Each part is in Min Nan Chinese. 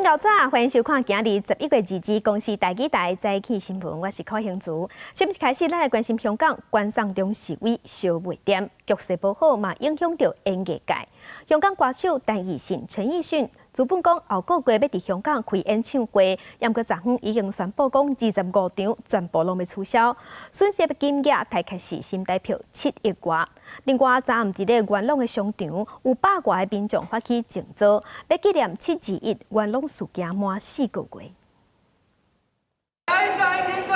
恁𠢕早，歡迎收看今日11月2日公視台語台早起新聞，我是柯興慈。新聞開始，咱來關心香港反送中示威燒袂恬，局勢無好嘛，影響著演藝界。香港歌手陳奕迅、陳奕迅，原本講後個月欲佇香港開演唱會，毋過昨昏已經宣布講25場全部攏欲取消，損失的金額大概是新台票7億外。另外，昨暗佇咧元朗的商場有百外个民眾發起靜坐，欲紀念7·21元朗事件滿4個月。解散警隊，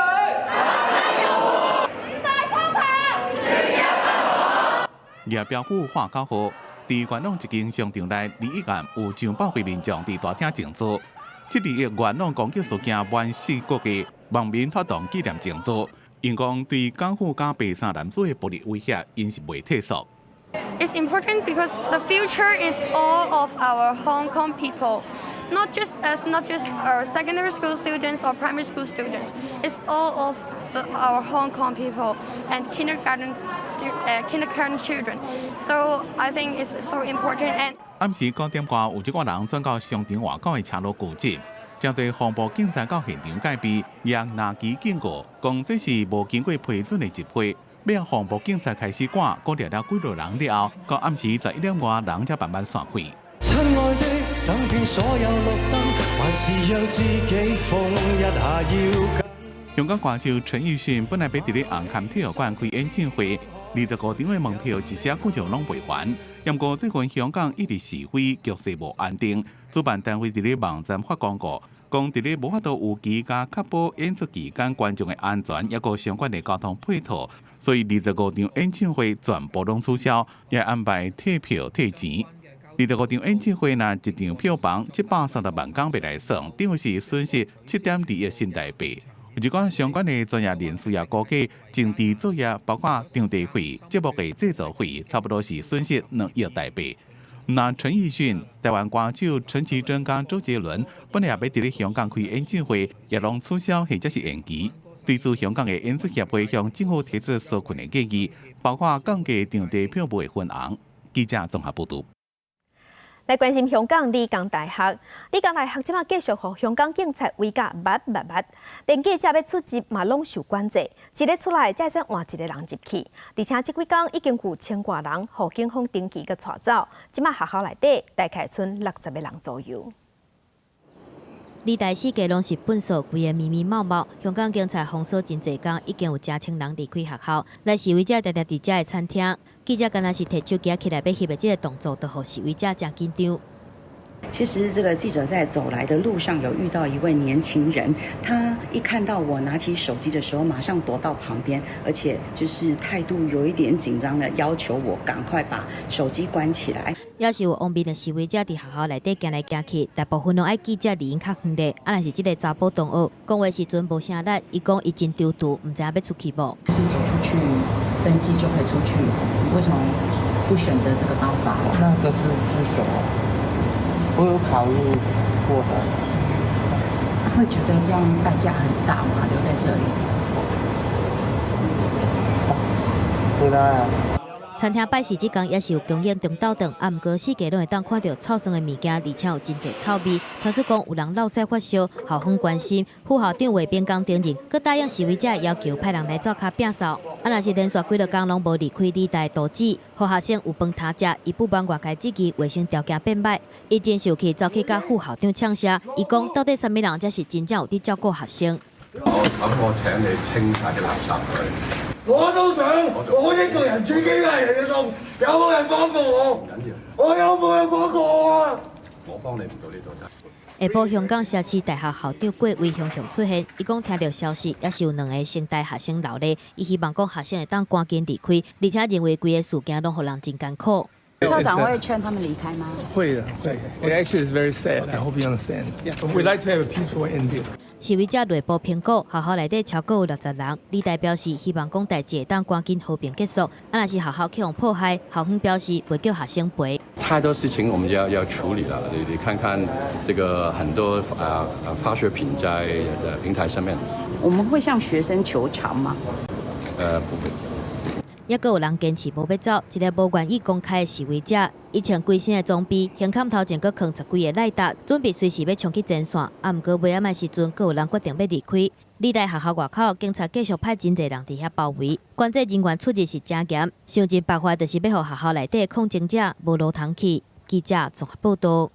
唔再抄牌，舉標語喊口號，佇元朗一間商場內，21暗有上百位民眾佇大廳靜坐。7·21元朗攻擊事件滿4個月，網民發動紀念靜坐。𪜶講對港府佮白衫男子的暴力威脅，𪜶是袂退縮。 It's important because the future is all of our Hong Kong people, not just us, not just our secondary school students or primary school students. It's all of our Hong Kong people and kindergarten children. So I think it's so important. And 暗時9點外，有一寡人轉到商場外口的車路聚集，誠濟防暴警察到現場戒備，也拿旗警告，講這是無經過批准的集會。尾仔防暴警察開始趕，趕掠了幾落人了後，到暗時11點外人才慢慢散開。親愛的，等遍所有綠燈，還是讓自己瘋一下要緊。香港歌手陳奕迅本來欲佇咧紅磡體育館開演唱會，25場的門票一時久就攏賣完。毋過最近香港一直示威，局勢無安定，主辦單位佇咧網站發公告，講佇咧無法度預期佮確保演出期間觀眾的安全，抑閣相關的交通配套，所以25場演唱會全部攏取消，也安排退票退錢。25場演唱會若一場票房730萬港幣來算，等於是損失7.2億新台幣。有關相關的專業人士也估計，前置作業包括場地費、節目的製作費，差不多是損失2億台幣。那陳奕迅、台灣歌手陳綺貞佮周杰倫本來也欲佇咧香港開演唱會，也攏取消或者是延期。對此，香港的演出協會向政府提出紓困的建議，包括降低場地票務的分紅。記者綜合報導。來關心香港理工大學，理工大學這馬繼續予香港警察圍甲密密密，連記者欲出入嘛攏受管制，一个出來才會使換一个人入去。而且這幾工已經有千外人予警方登記佮帶走，這馬學校內底大概賰60個人左右。理大四界攏是糞埽，規个密密茂茂。香港警察封鎖真濟工，已經有成千人離開學校。來示威者定定佇遮的餐廳，記者敢若是提手機起來欲翕的這个動作，就予示威者誠緊張。其實這個記者在走來的路上有遇到一位年輕人，他一看到我拿起手機的時候，馬上躲到旁邊，而且就是態度有一點緊張的，要求我趕快把手機關起來。也是有黃面的示威者佇學校內底行來行去，大部分攏愛記者離𪜶較遠咧。啊，若是這个查埔同學講話時陣無聲力，伊講伊真躊躇，毋知影欲出去無。是走出去登記就可以出去，你為什麼不選擇這個方法？那個是自首。我有考慮過的。會覺得這樣代價很大嗎？留在這裡？不大啊。餐廳拜四這工也是有供應中晝頓，啊，毋過四界攏會當看著臭酸的物件，而且有真濟臭味。傳出講有人落屎發燒，校方關心。副校長魏炳剛承認，閣答應示威者要求派人來灶跤摒掃。啊，若是連續幾落工攏無離開理大圖紙，予學生有飯通食，伊不滿外界質疑衛生條件變䆀，伊真生氣，走去佮副校長嗆聲。伊講到底啥物人才是真正有佇照顧學生？我咁我請你清晒啲垃圾佢。我都想，我一個人煮幾百人嘅餸，有冇人幫過我？唔緊要，我有冇人幫過我啊？我幫你唔到呢度得。下晡香港社區大學校長郭偉雄雄出現，伊講聽著消息，也是有兩个成大學生留咧，伊希望講學生會當趕緊離開，而且認為規个事件攏予人真艱苦。校長會勸他們離開嗎？會的，會。It actually is very sad. I hope you understand. We like to have a peaceful ending. 示威者內部評估，學校內底超過有60人。理大表示希望講代誌會當趕緊和平結束。啊，若是學校去予破壞，校方表示袂叫學生賠。太多事情我們要處理了，你看看這個很多化學品在平台上面。我們會向學生求償嗎？不會。猶閣有人堅持無欲走。一个無願意公開的示威者，伊穿規身的裝備，胸坎頭前閣囥10幾个賴達，準備隨時欲衝去前線。啊，毋過尾仔的時陣，閣有人決定欲離開。理大學校外口，警察繼續派真濟人佇遐包圍，管制人員出入是誠嚴，想盡辦法就是欲予學校內底的抗爭者無路通去。記者綜合報導。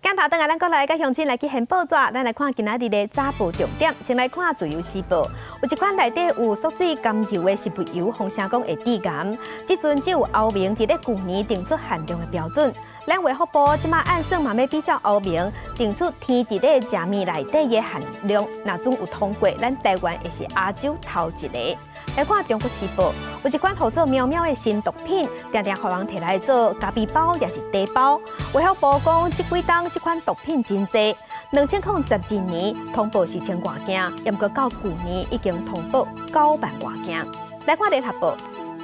鏡頭轉來，咱國內佮鄉親來去掀報紙，咱來看今仔日的早報重點。先來看《自由時報》，有一款內底有縮水甘油的食物油，風聲講會致癌。這陣只有歐盟佇咧舊年定出限量的標準。咱衛福部這馬按算嘛欲比照歐盟定出天佇咧食物內底的限量，若準有通過，咱台灣會是亞洲頭一个。來看《中國時報》，有一款號做喵喵的新毒品，定定予人提來做咖啡包，抑是茶包。衛福部講，這幾冬這款毒品真濟，2012年通報4千外件，毋過到舊年已經通報9萬外件。來看《聯合報》，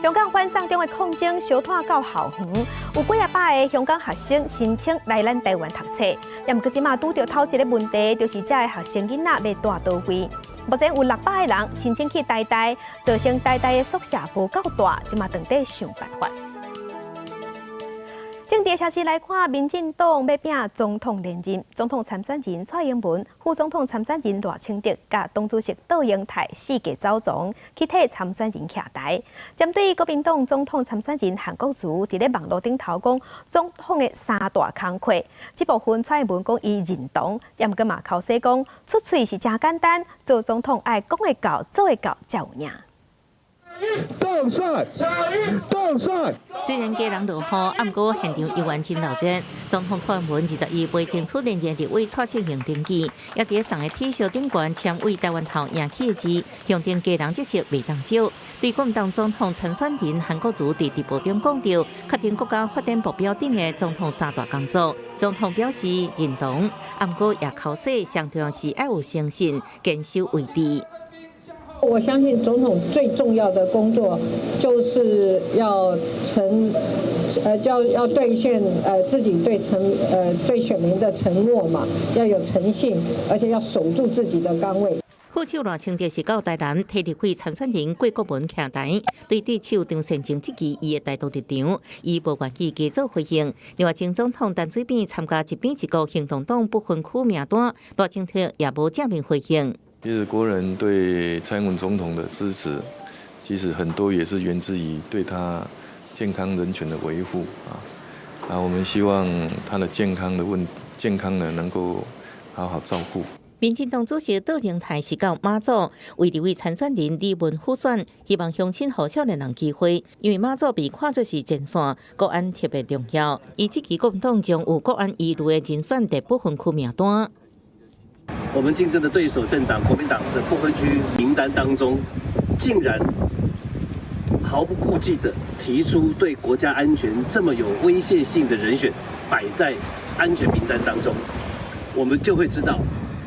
香港反送中的抗爭燒湠到校園，有幾仔百个香港學生申請來咱台灣讀冊，毋過這馬拄著頭一个問題，就是這个學生囡仔欲蹛佗位。目前有600个人申請去台大，造成台大的宿舍無夠大，這馬當咧想辦法。政治消息來看，民進黨欲拼總統連任，總統參選人蔡英文、副總統參選人賴清德、佮黨主席卓榮泰四界走傱去替參選人徛台。針對國民黨總統參選人韓國瑜佇咧網路頂頭講總統的三大工課，這部分蔡英文講伊認同，也毋過嘛剾洗講出喙是誠簡單，做總統愛講會到做會到才有影。凍賽，凍賽。雖然基隆落雨，啊毋過現場猶原真鬧熱。總統蔡英文21袂爭取連任立委蔡適應登記，也佇送的 T 恤頂懸簽為台灣頭贏起的字，象徵基隆這席袂當少。對國民黨總統參選人韓國瑜佇直播中講著，確定國家發展目標頂的總統三大工作。總統表示認同，啊毋過也剾洗，上重要是愛有誠信，堅守位置。我相信總統最重要的工作就是要承，要兌現自己對選民的承諾嘛，要有誠信，而且要守住自己的崗位。副手賴清德是到台南替立委參選人郭國文徛台，對對手張善政質疑伊的台獨立場，伊無願意加做回應。另外，前總統陳水扁參加一邊一國行動黨不分區名單，賴清德也無正面回應。其實國人對蔡英文總統的支持，其實很多也是源自於對他健康人權的維護啊。啊，我們希望他的健康呢能夠好好照顧。民進黨主席卓榮泰是到馬祖為立委參選人李文輔選，希望鄉親予少年人機會，因為馬祖被看作是前線，國安特別重要。伊質疑國民黨將有國安疑慮的人選佇不分區名單。我們競爭的對手政黨國民黨的不分區名單當中，竟然毫不顧忌地提出對國家安全這麼有威脅性的人選擺在安全名單當中，我們就會知道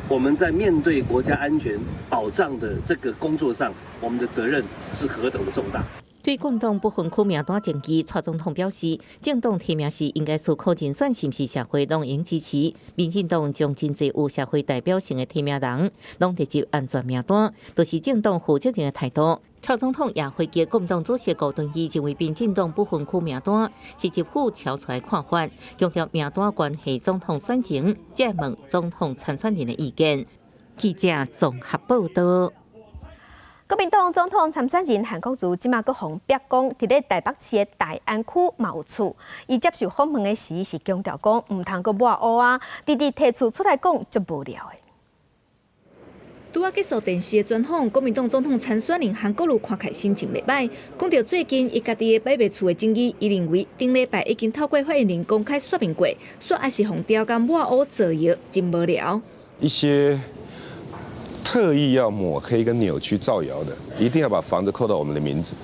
我們在面對國家安全保障的這個工作上，我們的責任是何等的重大。對國民黨不分區名單爭議，蔡總統表示，政黨提名時應該思考人選是毋是社會攏會支持。民進黨將真濟有社會代表性的提名人，攏列入安全名單，就是政黨負責任的態度。蔡總統也回擊國民黨主席吳敦義認為民進黨不分區名單是一副超出來看法，強調名單關係總統選情，才會問總統參選人的意見。記者綜合報導。國民黨總統參選人韓國瑜這馬閣予人逼講，佇咧台北市的大安區嘛有厝。伊接受訪問的時是強調講，毋通閣抹烏啊，直直提厝出來講，足無聊的。拄仔結束電視的專訪，國民黨總統參選人韓國瑜看起來心情袂䆀，講著最近伊家己的買賣厝的爭議，伊認為頂禮拜已經透過發言人公開說明過，煞猶是予刁工抹烏造謠，真無聊。一些特意要抹黑跟扭曲造謠的，一定要把房子扣到我們的名字。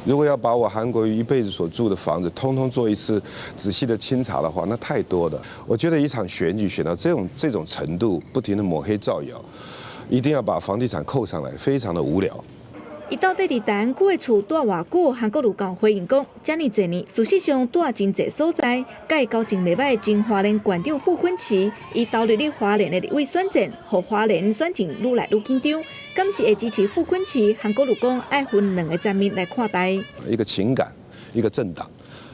如果要把我韓國瑜一輩子所住的房子，通通做一次仔細的清查的話，那太多了。我覺得一場選舉選到這種程度，不停的抹黑造謠，一定要把房地產扣上來，非常的無聊。伊到底佇大安區的厝蹛偌久？韓國瑜共回應講，遮爾濟年，事實上蹛真濟所在，佮伊交情袂䆀的前花蓮縣長傅崐萁，伊投入咧花蓮的立委選戰，予花蓮選情愈來愈緊張。敢是會支持傅崐萁？韓國瑜講愛分兩个層面來看待。一個情感，一個政黨，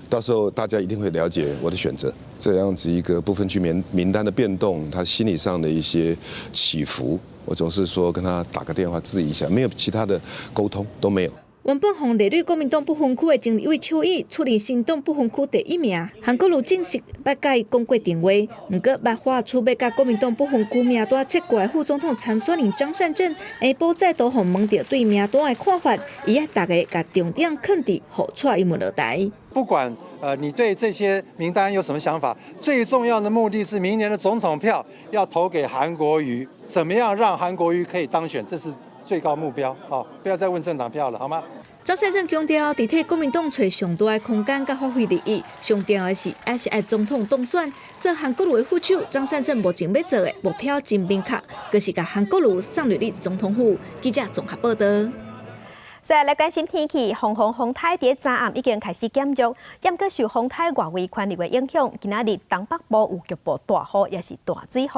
到時候大家一定會了解我的選擇。這樣子一個不分區名單的變動，他心理上的一些起伏，我總是說跟他打個電話質疑一下，沒有其他的溝通都沒有。原本予列入國民黨不分區的前立委邱毅出任新黨不分區第一名，韓國瑜證實捌共伊講過電話，毋過捌發出欲共國民黨不分區名單切割的副總統參選人張善政，下晡再度予問著對名單的看法，伊愛逐个共重點囥佇予蔡英文落台。不管你對這些名單有什麼想法，最重要的目的是明年的總統票要投給韓國瑜，怎麼樣讓韓國瑜可以當選，這是最高目標。好，不要再問政黨票了，好嗎？張善政強調，佇替國民黨揣上大的空間佮發揮利益，上重要的是，還是愛總統當選。做韓國瑜的副手，張善政目前欲做的目標真明確，就是共韓國瑜送入去總統府。記者綜合報導。再來關心天氣，鳳凰風颱佇昨暗已經開始減弱，毋過受風颱外圍環流的影響，今仔日東北部有局部大雨，抑是大水雨。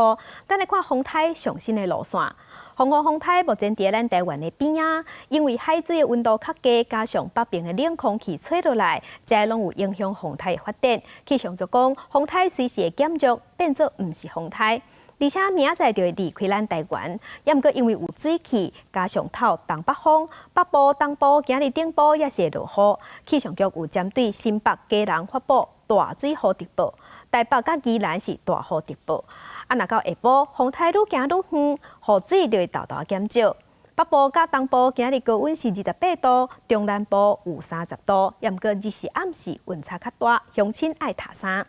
咱來看風颱上新的路線。鳳凰風颱目前佇咱台灣的邊仔，因為海水的溫度較低，加上北邊的冷空氣吹落來，這攏有影響風颱的發展。氣象局講，風颱隨時會減弱，變做毋是風颱。而且明仔載就會離開咱台灣，抑毋過因為有水汽，加上透東北風，北部、東部今日頂晡也是會落雨。氣象局有針對新北、基隆發布大水雨特報，台北佮宜蘭是大雨特報。啊，若到下晡，風颱愈行愈遠，雨水就會沓沓減少。北部佮東部今日高溫是28度，中南部有30度，抑毋過日時暗時溫差較大，鄉親愛疊衫。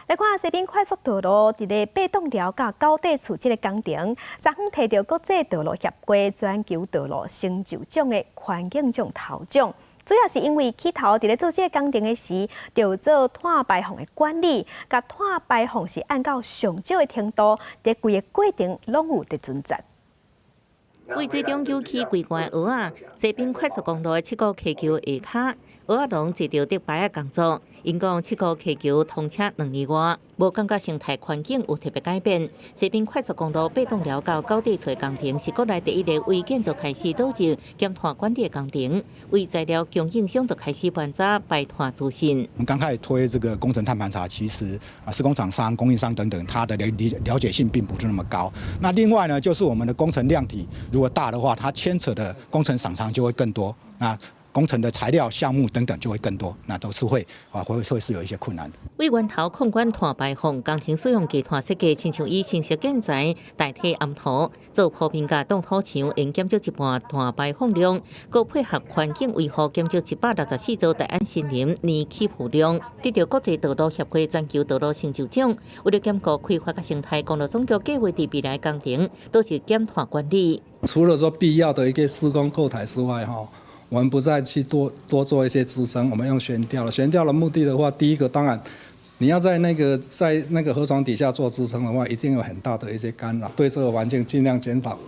來看西濱快速道路，佇咧八棟寮佮九底厝這个工程，昨昏提著國際道路協會全球道路成就獎的環境獎頭獎。主要是因為起頭佇咧做這个工程的時，就有做碳排放的管理，共碳排放是按照上少的程度，佇規个過程攏有佇遵節。位水中九區規關蚵仔，西濱快速公路的七股溪橋下跤，蚵仔農坐著竹排仔工作。𪜶講七股溪橋通車2年外，無感覺生態環境有特別改變。西濱快速公路八棟寮到九底厝工程是國內第一个為建造開始導入減碳管理的工程，為材料供應商就開始盤查排碳資訊。我們剛開始推這個工程碳盤查，其實啊施工廠商、供應商等等，他的了解性並不是那麼高。那另外呢，就是我們的工程量體如果大的話，它牽扯的工程廠商就會更多。那工程的材料、項目等等就會更多，那都是會是有一些困難的。為源頭控管碳排放，工程使用低碳設計，親像以新式建材代替岩土做鋪面佮擋土牆，會減少一半碳排放量，閣配合環境維護，減少164座大安森林年吸附量，得著國際道路協會全球道路成就獎。為了兼顧開發佮生態，公路總局計劃佇未來工程導入減碳管理。除了說必要的一個施工構台之外，哈。我們不再去多多做一些支撐，我們用懸吊了。懸吊的目的的話，第一個當然你要在那個河床底下做支撐的話，一定有很大的一些干擾，對這個環境盡量減少、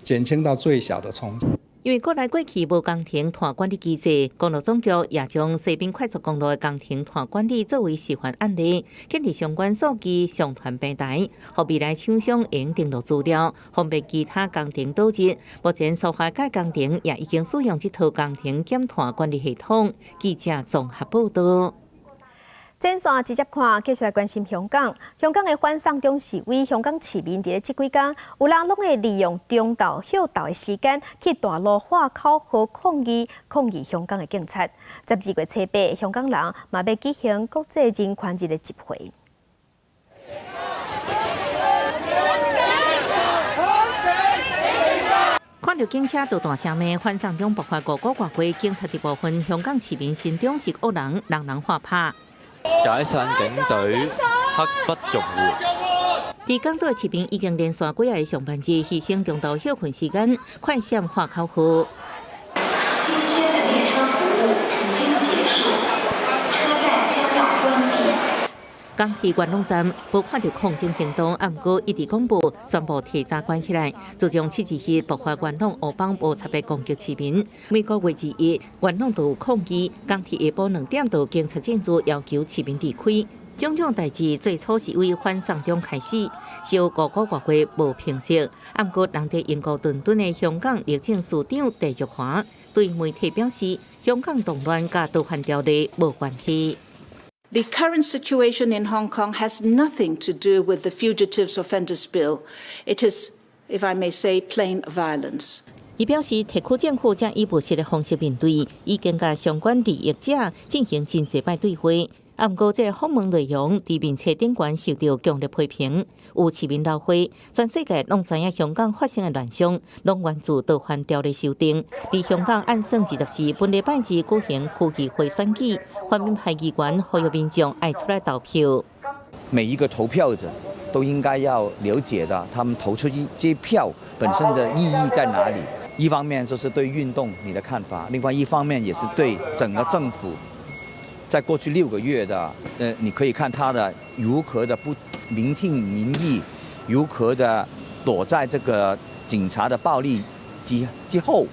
減輕到最小的衝擊。因為國內過去無工程碳管理機制，公路總局也將西濱快速公路的工程碳管理作為示範案例，建立相關數據上傳平台，予未來廠商用登錄資料，方便其他工程導入。目前蘇花改工程也已經使用這套工程減碳管理系統。記者綜合報導。前線直接看，繼續來關心香港。香港的反送中示威，香港市民佇咧這幾工，有人攏會利用中晝歇晝的時間去大路喊口號抗議，抗議香港的警察。12月初8，香港人嘛欲舉行國際人權日的集會。看著警車就大聲罵，反送中爆發5個外幾，警察佇部分香港市民心中是惡人，人人喊拍。解散警隊，刻不容緩。佇港島市民已經連續幾日上班日犧牲中晝歇睏時間，快閃喊口號。今天的列車服務已經結束，車站將要關閉。港鐵元朗站無看著抗爭行動，毋過一直廣播宣布提早關起來。自從7·2爆發元朗烏幫無差別攻擊市民，每個月21元朗都有抗議。港鐵下晡2點就警察進駐，要求市民離開。種種代誌最初是為反送中開始，燒5個外月無平息。毋過，人佇英國倫敦的香港律政司長鄭若驊對媒體表示，香港動亂佮逃犯條例無關係。 The current situation in Hong Kong has nothing to do with the Fugitives Offenders Bill. It is, if I may say, plain violence. 伊表示，特區政府將以務實的方式面對，已經佮相關利益者進行真濟擺對話。毋過，這個訪問內容佇面冊頂懸受到強烈批評，有市民鬧火，全世界攏知影香港發生的亂象，攏源自逃犯條例修訂。佇香港按算24本禮拜二舉行區議會選舉，泛民派議員呼籲民眾愛出來投票。每一個投票者都應該要了解的，他們投出去這票本身的意義在哪裡？一方面就是對運動你的看法，另外一方面也是對整個政府。在過去6個月的，你可以看他的如何的不聆聽民意，如何的躲在這個警察的暴力之後。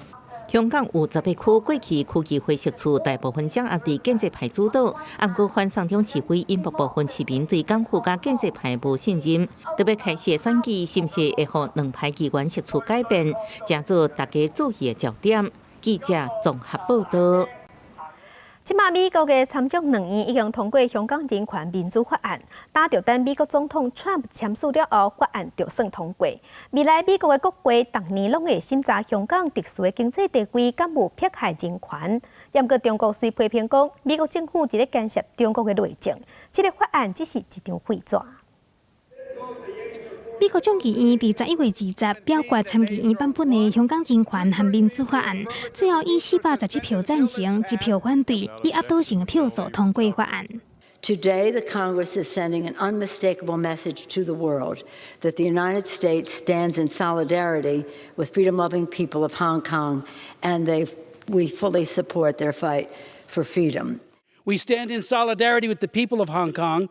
香港有18區過去區議會席次大部分掌握佇建制派主導，毋過反送中示威引爆部分市民對港府佮建制派無信任，特別開始的選舉是毋是會予兩派議員席次改變，成做大家注意的焦點。記者綜合報道。這馬美國的參眾兩院已經通過香港人權民主法案，打著等美國總統川普簽署了後，法案就算通過。未來美國的國會逐年攏會審查香港特殊的經濟地位敢有迫害人權。毋過中國雖批評講，美國政府佇咧干涉中國的內政，這个法案只是一張廢紙。美國眾議院佇11月20表決參議院版本的香港人權和民主法案，最後以417票贊成、1票反對，以壓倒性的票數通過法案。 Today, the Congress is sending an unmistakable message to the world that the United States stands in solidarity with freedom-loving people of Hong Kong, and we fully support their fight for freedom. We stand in solidarity with the people of Hong Kong.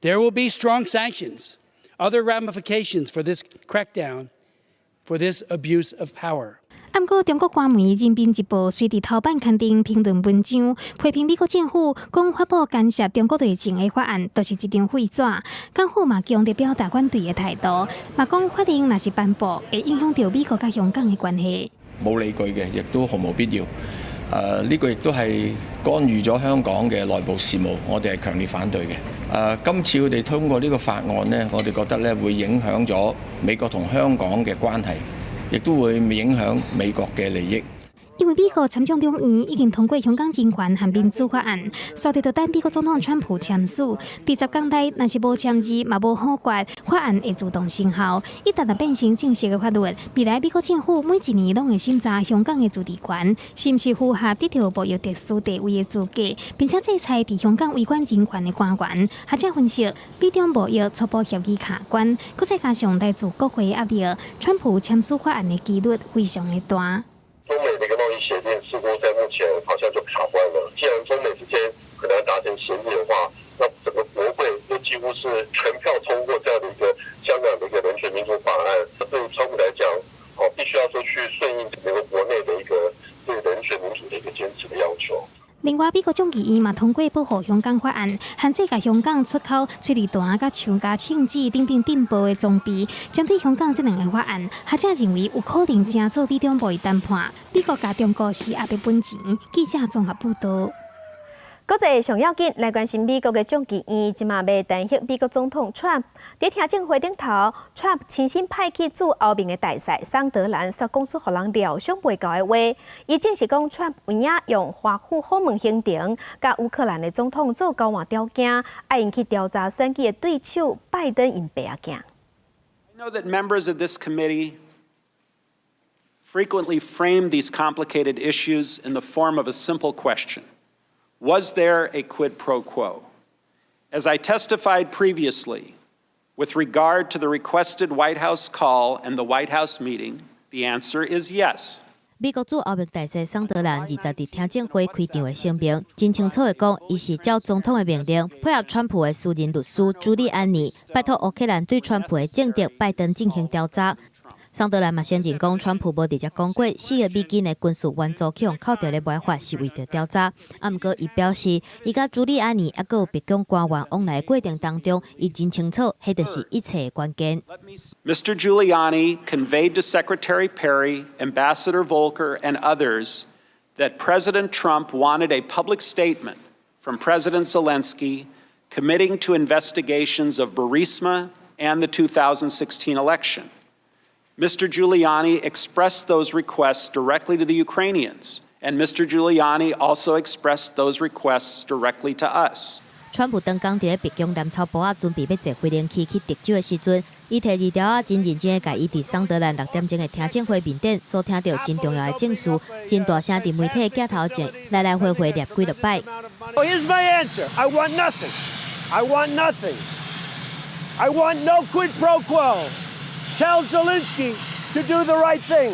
There will be strong sanctions, other ramifications for this crackdown, for this abuse of power. 毋過，中國官媒《人民日報》隨佇頭版刊登評論文章，批評美國政府講發布干涉中國內政的法案，就是一張廢紙。港府嘛強烈表達反對的態度，嘛講法令若是頒布，會影響著美國佮香港的關係。冇理據嘅，亦都毫無必要。呢個亦都係干預咗香港嘅內部事務，我哋係強烈反對嘅。今次佢哋通過呢個法案呢，我哋覺得咧會影響咗美國同香港嘅關係，亦都會影響美國嘅利益。因為美國參眾兩院已經通過香港人權和民主法案，煞佇等美國總統川普簽署。佇10工內，若是無簽字，嘛無否決，法案會自動生效。一旦若變成正式的法律，未來美國政府每一年攏會審查香港的自治權，是毋是符合得著貿易特殊地位的資格，並且制裁佇香港違反人權的官員。學者分析，美中貿易初步協議卡關，閣再加上來自國會壓力，川普簽署法案的幾率非常的大。中美的一個貿易協定似乎在目前好像就卡關了。既然中美之間很難達成協議的話，那整個國會又幾乎是全票通過這樣的一個香港的一個人權民主法案，對川普來講，哦，必須要說去順應美國國內的一個對人權民主的一個堅持的要求。另外，美國眾議院嘛通過保護香港法案，限制共香港出口催淚彈、佮槍佮槍支等等鎮暴的裝備。針對香港這兩个法案，學者認為有可能成做美中貿易談判。美國佮中國是後壁本錢。記者綜合報道。國際上要緊來關心美國的眾議院，這馬欲彈劾美國總統川普。佇聽證會頂頭，川普親身派去駐歐盟的大使桑德蘭，煞講出予人料想袂到的話。伊證實講，川普有影用華府訪問行程，佮烏克蘭的總統做交換條件，愛𪜶去調查選舉的對手拜登𪜶爸仔囝。 I know that members of this committee frequently frame these complicated issues in the form of a simple question. Was there a quid pro quo? As I testified previously, with regard to the requested White House call and the White House meeting, the answer is yes. 美國駐歐盟大使桑德蘭20佇聽證會開場的聲明，真清楚的講，伊是照總統的命令，配合川普的私人律師朱利安尼，拜託烏克蘭對川普的政敵拜登進行調查。桑德蘭嘛承認講，川普無直接講過4億美金的軍事援助去予扣掉的買法是為著調查。啊，毋過伊表示，伊佮朱利安尼猶閣有白宮官員往來的過程當中，伊真清楚，彼就是一切的關鍵。 Mr. Giuliani conveyed to Secretary Perry, Ambassador Volker, and others that President Trump wanted a public statement from President Zelensky committing to investigations of Burisma and the 2016 election. Mr. Giuliani expressed those requests directly to the Ukrainians, and Mr. Giuliani also expressed those requests directly to us. 川普當講佇咧白宮藍草埔仔準備欲坐飛行機去德州的時陣，伊提二條仔真認真的共伊佇桑德蘭6點鐘的聽證會面頂所聽著真重要的證詞，真大聲佇媒體鏡頭前來來回回唸幾落擺。 Here's my answer. I want nothing. I want nothing. I want no quid pro quo. Tell Zelensky to do the right thing.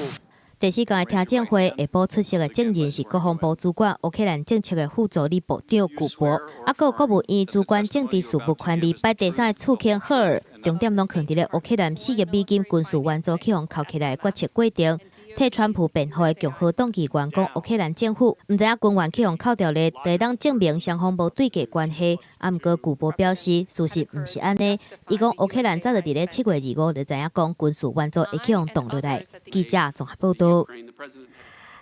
第四工的聽證會下晡出席的證人是國防部主管烏克蘭政策的副助理部長古博，啊，閣有國務院主管政治事務權力排第三的次卿赫爾，重點攏囥佇咧烏克蘭4億美金軍事援助去予扣起來的決策過程。替川普辯護的共和黨議員講，烏克蘭政府毋知影軍援去予扣掉咧，會當證明雙方無對價關係。啊，毋過古博表示，事實毋是按呢。伊講烏克蘭早就佇咧7月25就知影講軍事援助會去予擋落來。記者綜合報導。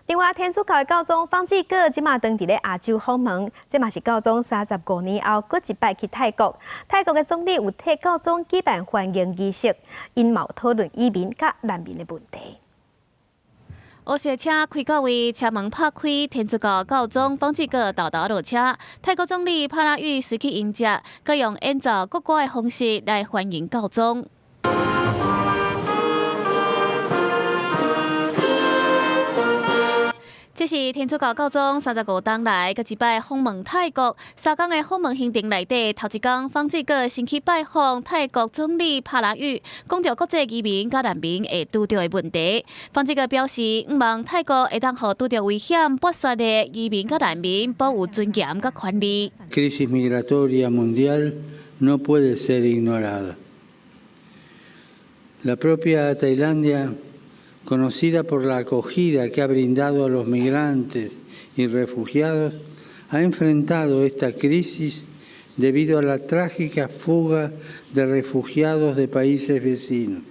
另外，天主教的教宗方濟各這馬當佇咧亞洲訪問，這嘛是教宗35年後閣一擺去泰國。泰國的總理有替教宗舉辦歡迎儀式，𪜶嘛有討論移民佮難民的問題。烏色車開到位，車門拍開，天主教教宗方濟各沓沓落車。泰國總理帕拉育隨去迎接，閣用演奏國歌的方式來歡迎教宗。這是天主教教宗35冬來閣一擺訪問泰國，3工的訪問行程內底，頭一工方濟各先去拜訪泰國總理帕拉育，講著國際移民佮難民會拄著的問題。方濟各表示，向望泰國會當予拄著危險剝削的移民佮難民保有尊嚴佮權利。 Crisis migratoria mundial no puede ser ignorada. La propia Tailandia, conocida por la acogida que ha brindado a los migrantes y refugiados, ha enfrentado esta crisis debido a la trágica fuga de refugiados de países vecinos.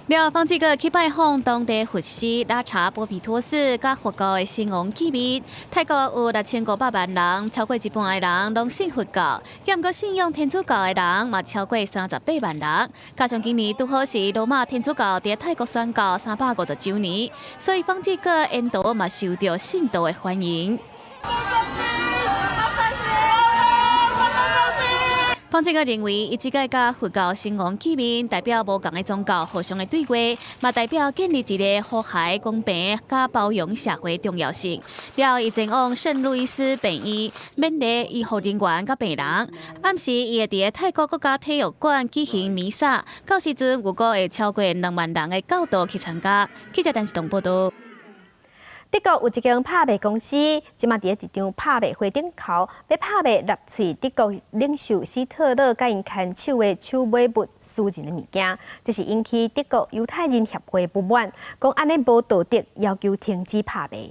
了後，方濟各去拜訪當地佛寺拉查波毗陀寺，佮佛教的先王見面。泰國有6500萬人，超過一半的人攏信佛教，猶毋過信仰天主教的人嘛超過38萬人。加上今年拄好是羅馬天主教佇泰國宣教350週年，所以方濟各沿途嘛受著信徒的歡迎。方濟各認為，伊這擺佮佛教先王見面，代表無仝的宗教互相的對話，嘛代表建立一个和諧、公平、佮包容社會重要性。了後，伊前往聖路易斯病院勉勵醫護人員佮病人。暗時，伊會佇咧泰國國家體育館舉行彌撒，到時陣預估會超過2萬人的教徒去參加。記者陳世東報導。德國有一間拍賣公司，這馬佇咧一場拍賣會頂頭，欲拍賣納粹德國領袖希特勒佮𪜶牽手的手尾襪私人的物件，這是引起德國猶太人協會不滿，講按呢無道德，要求停止拍賣。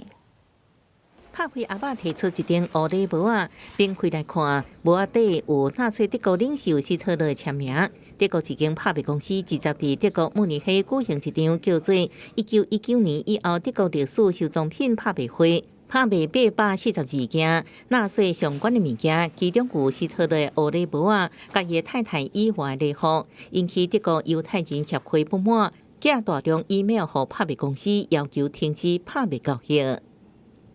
拍開阿爸提出一頂烏禮帽仔，反開來看，帽仔底有納粹德國領袖希特勒的簽名。德國一間拍賣公司直接佇德國慕尼黑舉行一場叫做1919年以後德國歷史收藏品拍賣會，拍賣842件納粹相關的物件，其中有希特勒的烏禮帽仔，佮伊太太伊娃的禮服，引起德國猶太人協會不滿，寄大量 email 予拍賣公司，要求停止拍賣交易。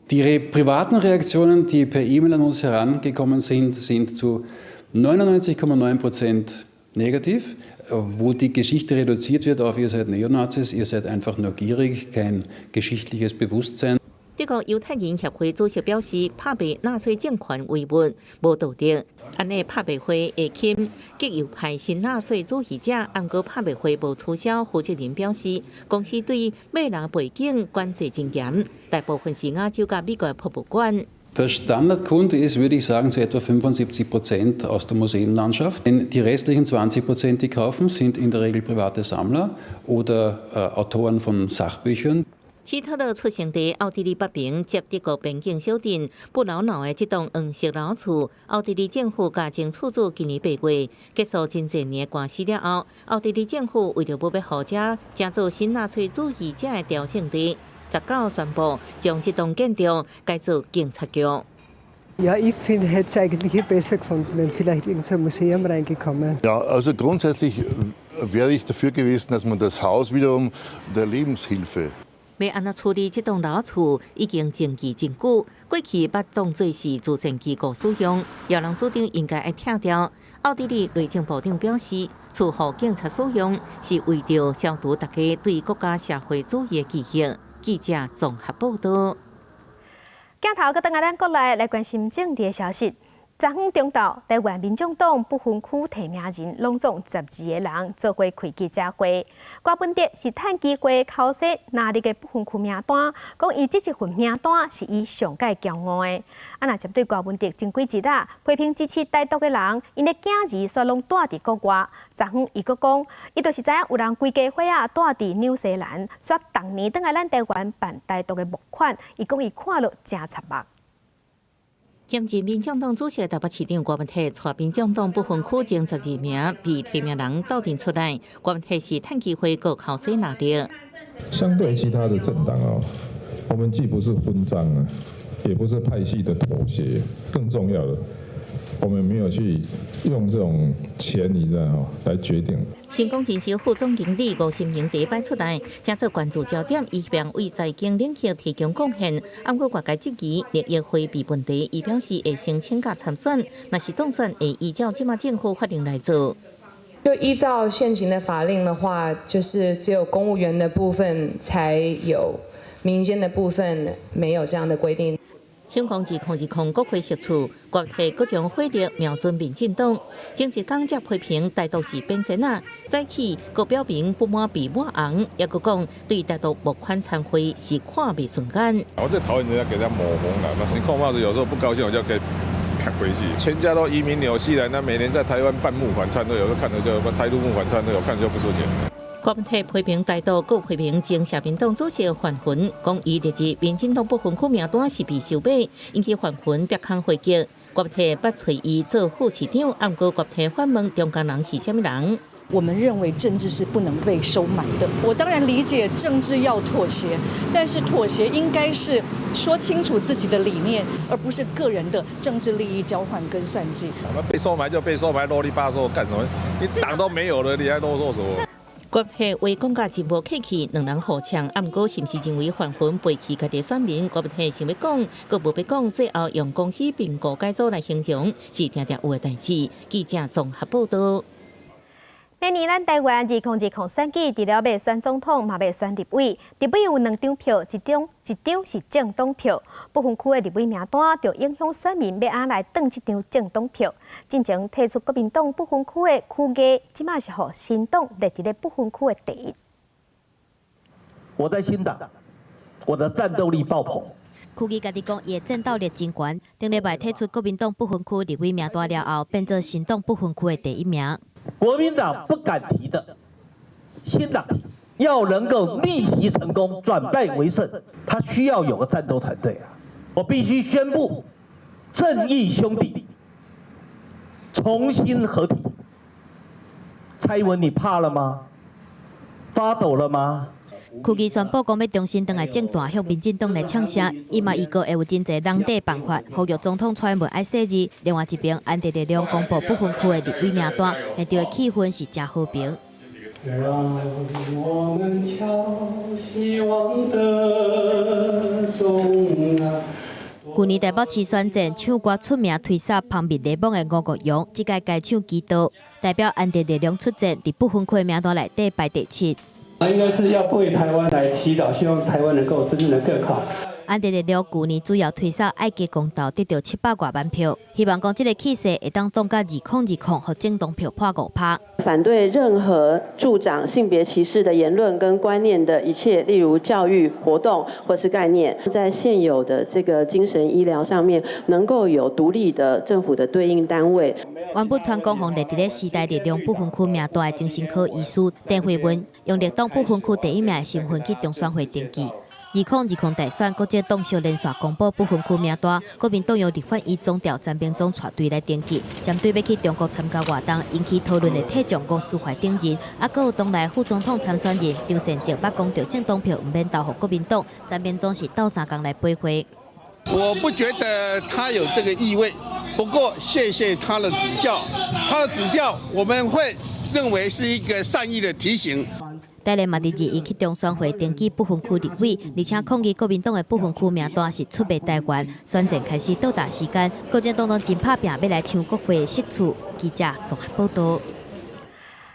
Die privaten Reaktionen, die per E-Mail an uns herangekommen sind, sind zu 99,9% negativ, wo die Geschichte reduziert wird auf ihr seid Neonazis, ihr seid einfach nur gierig, kein geschichtliches Bewusstsein. 德國猶太人協會主席表示，拍賣納粹政權遺物無道德，按呢拍賣會會吸極右派新納粹主義者，毋過拍賣會無取消。負責人表示，公司對買人背景管制真嚴，大部分是亞洲佮美國博物館。Der Standardkunde ist, würde ich sagen, zu etwa 75% aus der Museenlandschaft. Denn die restlichen 20%, die kaufen, sind in der Regel private Sammler oder Autoren von Sachbüchern. 希特勒出生地奧地利北爿接德國邊境小鎮布勞瑙的這棟黃色老厝，奧地利政府共前厝主今年8月結束真濟年的官司了後，奧地利政府為著無欲予遮成做新納粹主義者的朝聖地，19宣布將這棟建築改做警察局。 Ja, ich finde, hätte es eigentlich besser gefunden, wenn vielleicht irgend so ein Museum reingekommen. Ja, also grundsätzlich wäre ich dafür gewesen, dass man das Haus wiederum der Lebenshilfe 欲按怎處理這棟老厝已經爭議真久，過去捌當做是慈善機構使用，有人主張應該愛拆掉。奧地利內政部長表示，厝予警察使用是為著消除大家對國家社會主義的記憶。記者綜合報導。鏡頭閣轉來咱國內來關心政治的消息。昨昏中晝，台灣民眾黨不分區提名人攏總12個人做伙開記者會。郭文哲是趁機會剾洗納入的不分區名單，講伊這一份名單是伊上蓋驕傲的。啊，若針對郭文哲前幾日啊，批評支持台獨的人，𪜶的囝兒煞攏蹛佇國外。昨昏伊閣講，伊就是知影有人規家伙仔蹛佇紐西蘭，煞逐年轉來咱台灣辦台獨的募款，伊講伊看了誠插目。兼任民眾黨主席台北市長郭文鐵，帶民眾黨不分區前12名被提名人鬥陣出來，郭文鐵是趁機會閣剾洗納入。相對其他的政黨哦，我們既不是分贓啊，也不是派系的妥協，更重要的，我們沒有去用這種錢，你知道吼，來決定。成功人士副總經理吳心瑩第一擺出來，成做關注焦點，伊希望為財經領域提供貢獻。毋過外界質疑利益迴避問題，伊表示會申請佮參選，若是當選會依照這馬政府法令來做。就依照現行的法令的話，就是只有公務員的部分才有，民間的部分沒有這樣的規定。想講2020國會席次，國會閣將火力瞄準民進黨。前一工才批評台獨是變仙仔，早起閣表明不滿被抹紅，抑閣講對台獨募款餐會是看袂順眼。我最討厭人家給他抹紅了。你扣帽子有時候不高興，我就給撇回去。全家都移民紐西蘭，那每年在台灣辦募款餐會，有時候看著就台獨募款餐會，我看就不順眼。郭文鐵批評台獨，閣批評前社民黨主席范雲，講伊列入民進黨不分區名單是被收買，引起范雲逼空回擊。郭文鐵捌揣伊做副市長，毋過郭文鐵反問中間人是啥物人？我們認為政治是不能被收買的。我當然理解政治要妥協，但是妥協應該是說清楚自己的理念，而不是個人的政治利益交換跟算計。被收買就被收買，囉里吧嗦幹什麼？你黨都沒有了，你還囉嗦什麼？郭文鐵話講甲真無客氣，兩人互嗆，毋過是毋是認為范雲背棄家己選民？郭文鐵想欲講，閣無欲講，最後用公司併購改組來形容，是定定有的代誌。記者綜合報導。明年咱台灣2020選舉，除了欲選總統，嘛欲選立委。立委有兩張票，一張是政黨票，不分區的立委名單，就影響選民欲按怎來轉這張政黨票。進前退出國民黨不分區的區家，這馬是予新黨列佇咧不分區的第一。我在新黨，我的戰鬥力爆棚。區議家己講，伊的戰鬥力真懸。頂禮拜退出國民黨不分區立委名單了後，變做新黨不分區的第一名。國民黨不敢提的，新黨要能夠逆襲成功，轉敗為勝，他需要有個戰鬥團隊啊！我必須宣布，正義兄弟重新合體。蔡英文，你怕了嗎？發抖了嗎？區議宣布講欲重新轉來政壇，向民進黨來嗆聲，伊嘛預告會有真濟籠底辦法，呼籲總統蔡英文愛細膩。另外一邊，安迪力量公布不分區的立委名單，現場的氣氛是誠和平。讓我們敲希望的鐘啊！去年台北市選戰唱歌出名、推捒蜂蜜檸檬的吳國榮，這屆改唱祈禱，代表安迪力量出戰，佇不分區的名單內底排第七。應該是要為台灣來祈禱，希望台灣能夠真正的更好。安德烈了舊年主要推捒愛加公投得著700外萬票，希望講這个氣勢會當擋到2020，予政黨票破5%。反對任何助長性別歧視的言論跟觀念的一切，例如教育活動或是概念，在現有的這個精神醫療上面，能夠有獨立的政府的對應單位。原本傳講予列佇咧時代力量不分區名單的精神科醫師鄭惠文，用綠黨不分區第一名的身份去中選會登記。2020大選，國政黨小連續公布不分區名單，國民黨用立法院總召詹銘宗帶隊來登記，針對欲去中國參加活動引起討論的退將吳思懷等人，啊，閣有黨內副總統參選人張善政，捌講著政黨票毋免投予國民黨，詹銘宗是鬥相共來陪會。我不覺得他有這個意味，不過謝謝他的指教，他的指教我們會認為是一個善意的提醒。台聯嘛，佇二一去中選會登記不分區立委，而且抗議國民黨的不分區名單是出賣台灣。選戰開始倒數時間，國政黨黨真拍拚欲來搶國會的席次。記者綜合報導。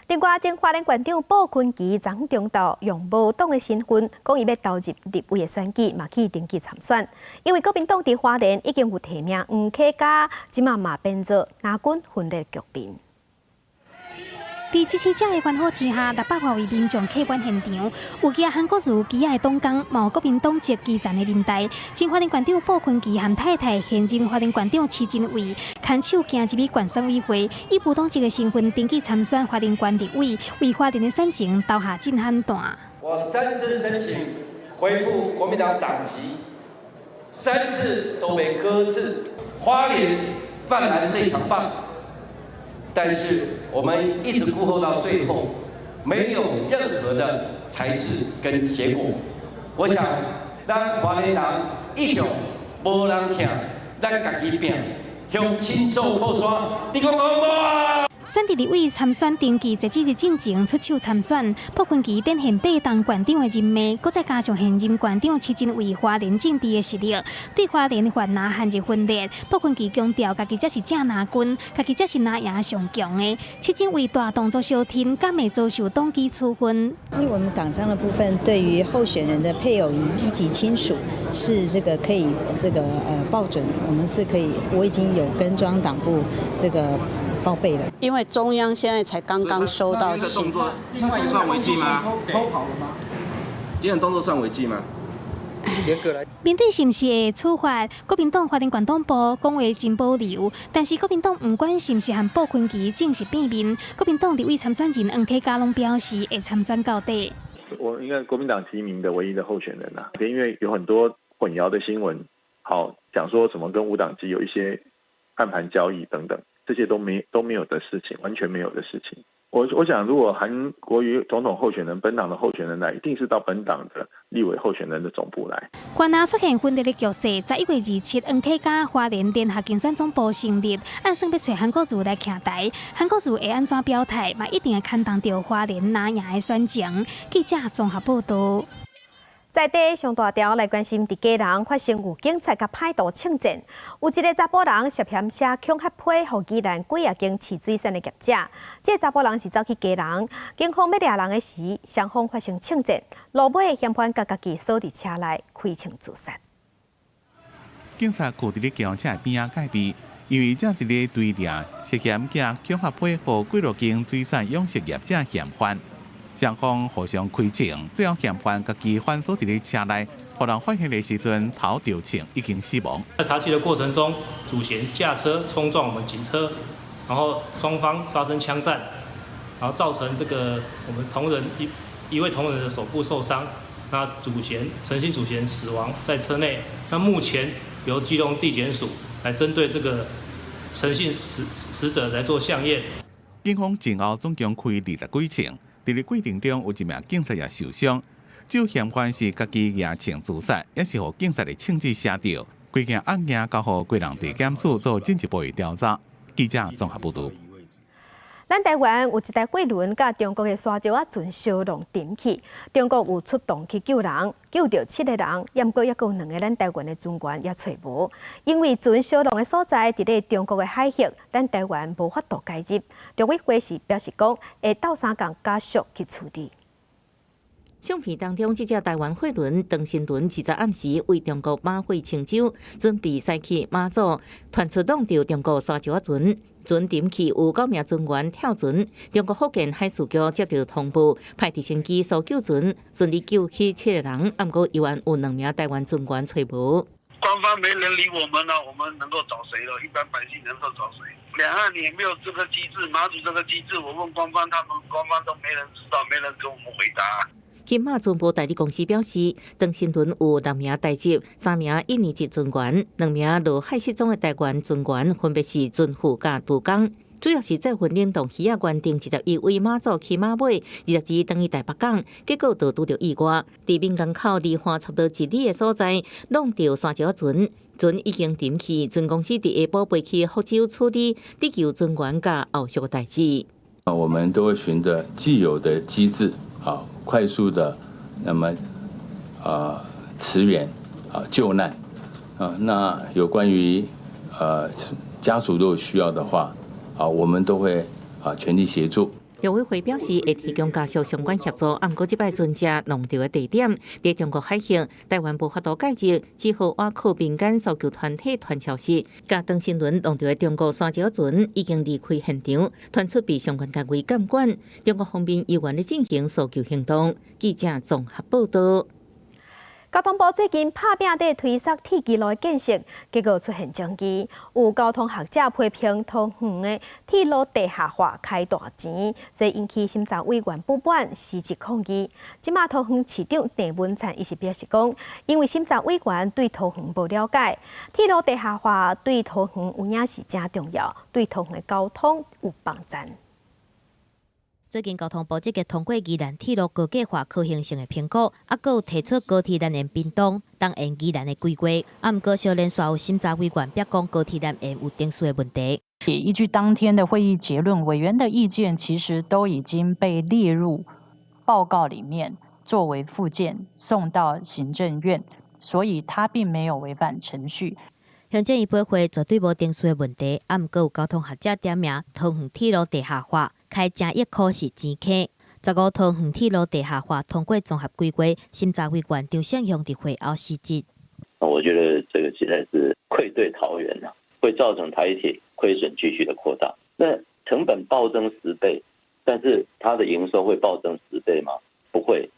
另外，前花蓮縣長傅崐萁昨昏中晝用無黨的身份，講伊欲投入立委的選舉，嘛去登記參選。因為國民黨佇花蓮已經有提名黃啟嘉，這馬嘛變做藍軍分裂局面。佇支持者的歡呼之下，600外位民眾客滿現場，有舉韓國瑜旗仔的黨工，嘛有國民黨籍基層的民代。前花蓮縣長傅崐萁和太太現任花蓮縣長徐榛蔚，牽手行入去縣選委會，以無黨籍的身份登記參選花蓮縣立委，為花蓮的選情投下震撼彈。我三次申請恢復國民黨黨籍，三次都被擱置。花蓮泛藍最強棒。但是我們一直苦候到最後，沒有任何的裁示跟結果。我想，咱花蓮人一向無人疼，咱家己拚，鄉親做靠山，你講好無啊？選佇立委參選登記，截止日進前出手參選，傅崐萁展現八冬縣長的人脈，閣再加上現任縣長徐榛蔚花蓮政治的實力，對花蓮泛藍陷入分裂。傅崐萁強調，家己才是正藍軍，家己才是藍營上強的。徐榛蔚大動作相挺，敢會遭受黨紀處分？因為我們黨章的部分，對於候選人的配偶以及親屬是這個可以這個報准，我們是可以，我已經有跟中央黨部這個報備了。因為中央現在才剛剛收到信，算違紀嗎？偷跑了嗎？這樣動作算違紀嗎？面對是毋是會處罰，國民黨花蓮縣黨部講話真保留，但是國民黨毋管是毋是和傅崐萁正式變面，國民黨立委參選人黃啟嘉攏表示會參選到底。我應該國民黨提名的唯一的候選人啦，因為有很多混淆的新聞，好講說什麼跟無黨籍有一些暗盤交易等等。這些都沒有的事情，完全沒有的事情。我想，如果韓國瑜總統候選人本黨的候選人來，一定是到本黨的立委候選人的總部來。泛藍出現分裂的局勢，11月27，黃啟嘉花蓮聯合競選總部成立，按算欲揣韓國瑜來徛台，韓國瑜會按怎表態，嘛一定會牽動著花蓮藍營的選情。記者綜合報導。在地上大條來關心，佇基隆發生有警察佮歹徒槍戰，有一个查埔人涉嫌寫恐嚇批，予宜蘭幾仔間飼水產的業者。這个查埔人是走去基隆，警方欲掠人的時，雙方發生槍戰，落尾嫌犯共家己鎖佇車內開槍自殺。警察扣佇咧轎車邊仔戒備，因為正佇咧追掠涉嫌寄恐嚇批予幾落間水產養殖業者嫌犯。雙方互相開槍，最後嫌犯家己反鎖佇咧車內，予人發現的時陣，頭著槍已經死亡。在查緝的過程中，主嫌駕車衝撞我們警車，然後雙方發生槍戰，然後造成這個我們同仁一位同仁的手部受傷，那主嫌陳姓主嫌死亡在車內。那目前由基隆地檢署來針對這個陳姓死者來做相驗。警方前後總共開20幾槍。佇咧過程中，有一名警察也受傷。這嫌犯是家己舉槍自殺，抑是予警察的槍支射著。規件案件交予基隆地檢署做進一步的調查。記者綜合報導。咱台灣有一台貨輪佮中國的沙石仔船相挵沉去，中國有出動去救人，救著七个人，毋過猶閣有兩个咱台灣的船員也揣無。因為船相挵的所在佇咧中國的海域，咱台灣無法度介入。陸委會是表示講，會鬥相共加速去處理。相片當中，這隻台灣貨輪長新輪20暗時為中國馬會清洲，準備駛去馬祖，傳出挵著中國沙石仔船，船沉去有9名船員跳船。中國福建海事局接到通報，派直升機搜救船順利救起7個人，毋過猶原有2名台灣船員揣無。官方沒人理我們了，我們能夠找誰了？一般百姓能夠找誰？兩岸也沒有這個機制，馬祖這個機制，我問官方，他們官方都沒人知道，沒人給我們回答。金馬船舶代理公司表示，長新輪有6名台籍、3名印尼籍船員、2名落海失蹤的台灣船員，分別是船副佮督工。主要是載運冷凍魚仔原定21位馬祖起馬尾，22轉去台北港，結果就拄著意外，佇閩江口離岸差不多1里的所在，挵著沙石仔船，船已經沉去，船公司佇下晡飛去福州處理得救船員佮後續代誌。我們都會循著既有的機制啊，快速的，那麼馳援啊救難啊，那有關於家屬如果需要的話。啊，我們都會啊全力協助。陸委會表示會提供家屬相關協助，毋過這擺船隻挵著的地點佇中國海域，台灣無法度介入，只好倚靠民間搜救團體傳消息。佮長新輪挵著的中國沙石船已經離開現場，傳出被相關單位監管。中國方面猶原咧進行搜救行動。記者綜合報道。交通部最近拍拚佇推捒鐵支路的建設，結果出現爭議。有交通學者批評桃園的鐵路地下化開大錢，所以引起審查委員不滿，辭職抗議。這馬桃園市長鄭文燦伊是表示講，因為審查委員對桃園無了解，鐵路地下化對桃園有影是誠重要，對桃園的交通有幫助。最近交通部積極通過宜蘭鐵路高架化可行性的評估，閣有提出高鐵南延屏東、東延宜蘭的規劃。毋過小連續有審查委員表講高鐵南延有程序的問題。也依據當天的會議結論，委員的意見其實都已經被列入報告裡面，作為附件送到行政院，所以他並沒有違反程序。行政院會絕對無程序的問題，毋過有交通學者點名桃園鐵路地下化開誠億箍是錢坑。15桃園鐵路地下化通過綜合規劃，審查委員張勝雄佇會後辭職。我覺得這個實在是愧對桃園啊，會造成台鐵虧損繼續的擴大。那成本暴增10倍，但是它的營收會暴增10倍嗎？不會。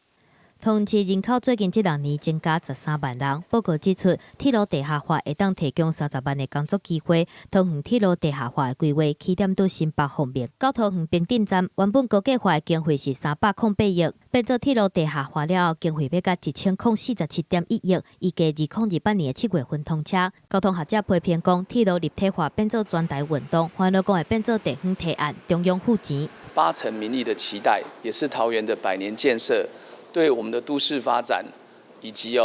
桃園市人口最近這6年增加13萬人。報告指出，鐵路地下化會當提供30萬的工作機會。桃園鐵路地下化的規劃起點佇新北方面，到桃園平鎮站，原本高架化的經費是308億，變做鐵路地下化了後，經費欲到1047.1億，預計2028年的7月份通車。交通學者批評講，鐵路立體化變做全台運動，煩惱講會變做地方提案，中央付錢。 8成民意的期待，也是桃園的百年建設。對我們的都市發展，以及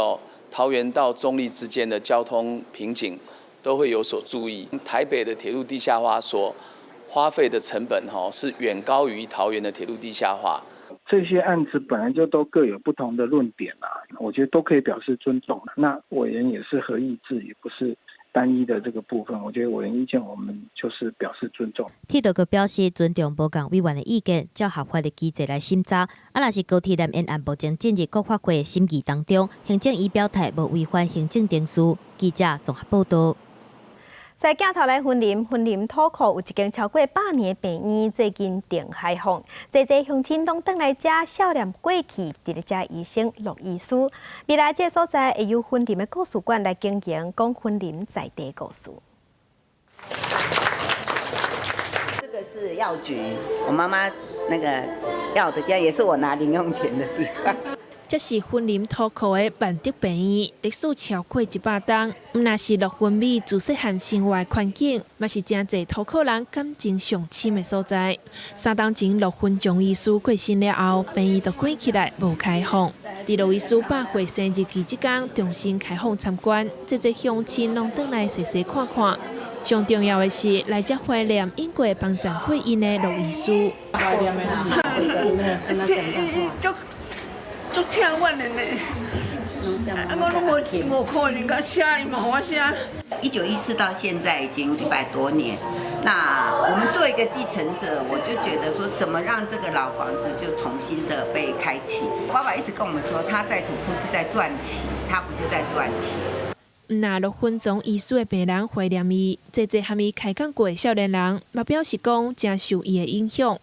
桃園到中壢之間的交通瓶頸，都會有所注意。台北的鐵路地下化所花費的成本，是遠高於桃園的鐵路地下化。這些案子本來就都各有不同的論點啦，我覺得都可以表示尊重。那委員也是合議制，也不是單一的這個部分，我覺得委員意見我們就是表示尊重。鐵道局表示尊重無仝委員的意見，照合法的機制來審查。若是高鐵南延案目前進入國發會審議當中，行政已表態無違反行政程序。記者綜合報道。在鏡頭來雲林，雲林土庫有一間超過100年的病院，最近重開放，濟濟鄉親攏轉來遮笑念過去，佇咧遮醫生陸醫師。未來這個所在會由雲林的故事館來經營，講雲林在地故事。這個是藥局，我媽媽那個藥的店，也是我拿零用錢的地方。這是雲林土庫的萬德病院，歷史超過100冬。毋但是陸雲美自細漢生活環境，嘛是誠濟土庫人感情上深的所在。3冬前陸雲松醫師過身了後，病院就關起來無開放。佇陸醫師100歲生日期這工重新開放參觀，濟濟鄉親攏轉來細細看看。上重要的是來遮懷念永過幫贊過𪜶的陸醫師。足疼阮的呢，我攏無可能共寫，伊嘛予我寫。1914到現在已經100多年，那我們做一個繼承者，我就覺得說，怎麼讓這個老房子就重新的被開啟？爸爸一直跟我們說，他在土庫是在賺錢，他不是在賺錢。毋若陸芬莊醫師的病人懷念伊，濟濟和伊開講過的少年人，嘛表示講誠受伊的影響。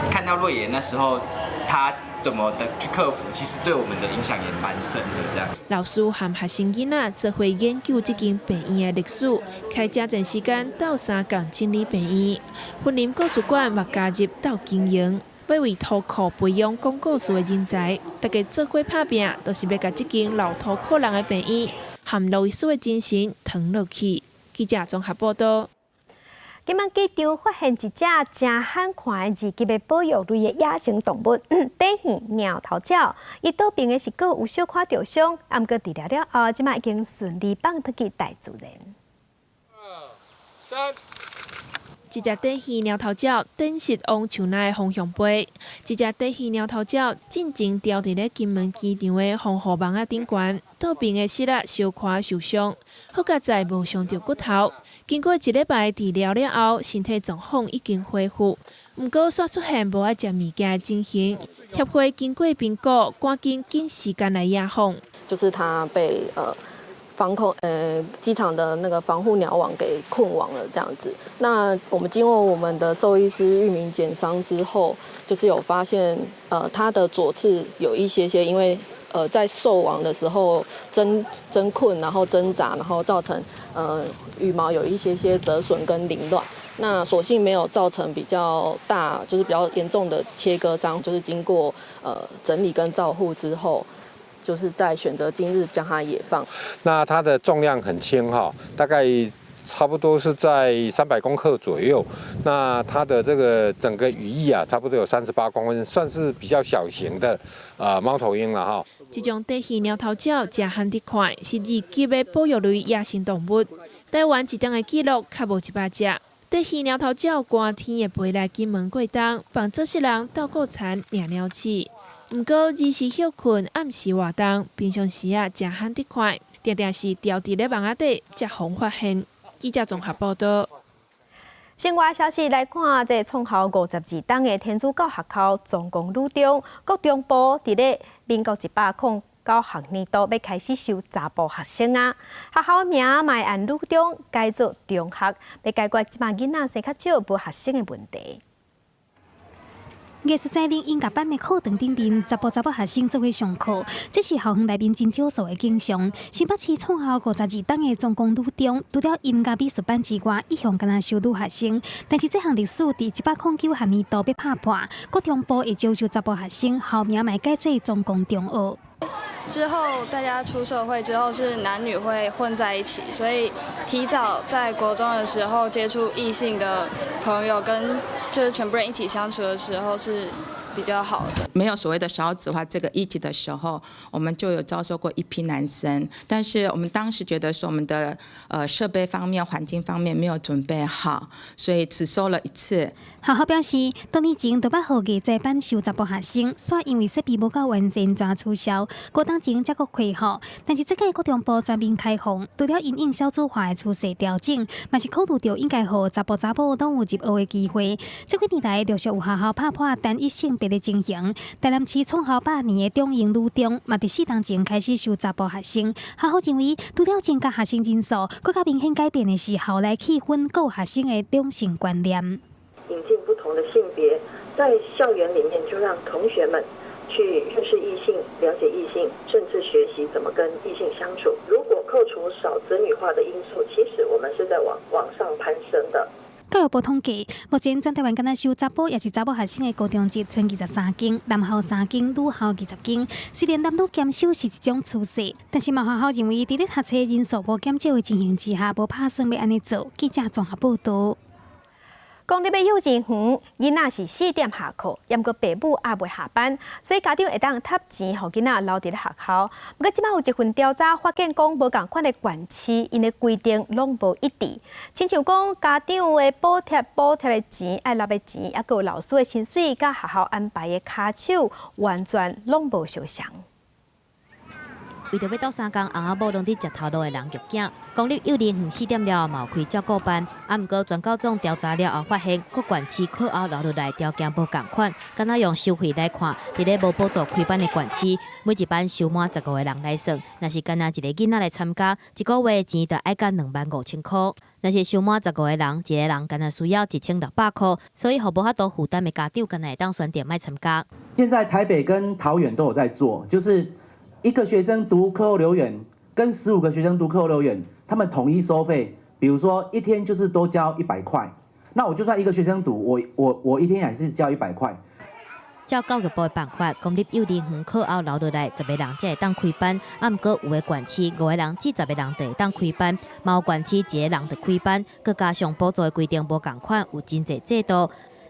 看到瑞爺那時候，他怎麼的去克服，其實對我們的影響也蠻深的。這樣。老師和學生囡仔做伙研究這間病院的歷史，開誠濟時間鬥相共整理病院。雲林故事館嘛加入鬥經營，欲為土庫培養講故事的人才，大家做伙拍拚，就是欲共這間老土庫人的病院和路易斯的精神傳落去。記者綜合報道。今仔機場發現一隻誠罕看的二級的保育類的野生動物——短耳貓頭鳥。伊倒爿的是閣有小可著傷，毋過治療了後，這馬已經順利放轉去大自然。二、三。一隻短耳貓頭鳥展示往樹林的方向飛。這隻短耳貓頭鳥進前牢佇咧金門機場的防護網仔頂懸，倒爿的時仔小可受傷，好佳哉無傷著骨頭。經過一禮拜治療了後，身體狀況已經恢復。毋過煞出現無愛食物件的情形，協會經過評估，趕緊緊時間來野放。就是它被防空機場的那個防護鳥網給困網了，這樣子。那我們經過我們的獸醫師域名檢傷之後，就是有發現，它的左翅有一些些，因為在受網的時候掙困，然後掙扎，然後造成羽毛有一些些折損跟凌亂。那所幸沒有造成比較大，就是比較嚴重的切割傷，就是經過整理跟照護之後。就是在選擇今日將它野放。那它的重量很輕哈，大概差不多是在300公克左右。那它的這個整個羽翼啊，差不多有38公分，算是比較小型的啊貓頭鷹了哈。這種短耳貓頭鳥誠罕得看，是二級的保育類野生動物。台灣一冬的記錄較無100隻。短耳貓頭鳥寒天會飛來金門過冬，幫做世人鬥顧田、掠鳥鼠。毋過，日時歇睏，暗時活動，平常時啊，誠罕得看，定定是牢佇咧網仔底，才予發現。記者綜合報道。新聞消息來看，這創校52冬的天主教學校崇光女中，國中部佇咧民國109學年度欲開始收查埔學生啊。學校名嘛會按女中改做中學，欲解決這馬囡仔生較少無學生的問題。藝術才能音樂班的課堂頂面，查埔查某學生做伙上課，這是校園內面真少數的景象。新北市創校52冬的崇光女中，除了音樂美術班之外，一向干焦收女學生。但是這項歷史佇109學年度欲拍破，國中部會招收查埔學生，校名嘛改做崇光中學。之後大家出社會之後是男女會混在一起，所以提早在國中的時候接觸異性的朋友，跟就是全部人一起相處的時候是比較好的。沒有所謂的少子化這個議題的時候，我們就有招收過一批男生，但是我們當時覺得說我們的設備方面、環境方面沒有準備好，所以只收了一次。學校表示，多年前就捌予藝才班收查埔學生，煞因為設備無夠完善，轉取消。過當前才閣恢復，但是這屆國中部全面開放，除了因應少子化的趨勢調整，嘛是考慮著應該予查埔查某攏有入學的機會。這幾年來陸續有學校拍破單一性別的情形。台南市創校100年的中英女中，嘛佇4冬前開始收查埔學生。學校認為，除了增加學生人數，閣較明顯改變的是校內氣氛、佮學生的兩性觀念。引進不同的性別，在校園裡面就讓同學們去認識異性、了解異性，甚至學習怎麼跟異性相處。如果扣除少子女化的因素，其實我們是在往上攀升的。教育部統計，目前全台灣干焦收查埔抑是查某學生的高中職，賰23間，男校3間，女校20間。雖然男女兼修是一種趨勢，但是嘛學校認為，佇咧讀冊人數無減少的情形之下，無拍算欲按呢做。記者綜合報道。公立的幼稚園囡仔是4點下課，毋過爸母猶未下班，所以家長會當疊錢予囡仔留佇咧學校。毋過這馬有一份調查發現，講無仝款的縣市，𪜶的規定攏無一致。親像講家長的補貼的錢、愛納的錢，猶閣有老師的薪水，佮學校安排的跤手，完全攏無相仝。為著欲鬥相共，翁仔某攏佇食頭路的人育囝。公立幼兒園4點了後嘛有開照顧班，啊，毋過全教總調查了後發現，各縣市課後留落來條件無仝款，敢若用收費來看，佇咧無補助開班的縣市，每一班收滿15個人來算，若是干焦一個囡仔來參加，一個月錢就愛到25,000箍。若是收滿十五個人，一個人干焦需要1600箍，所以予無法度負擔的家長，干焦會當選擇莫參加。現在台北跟桃園都有在做，就是一個學生讀課後留園，跟15個學生讀課後留園，他們統一收費，比如說一天就是多交100塊，那我就算一個學生讀，我一天還是交一百塊。照教育部的辦法，公立幼兒園課後留落來十個人才會當開班，啊，毋過有的縣市5個人至10個人就會當開班，嘛有縣市一個人就開班，閣加上補助的規定無仝款，有真濟制度。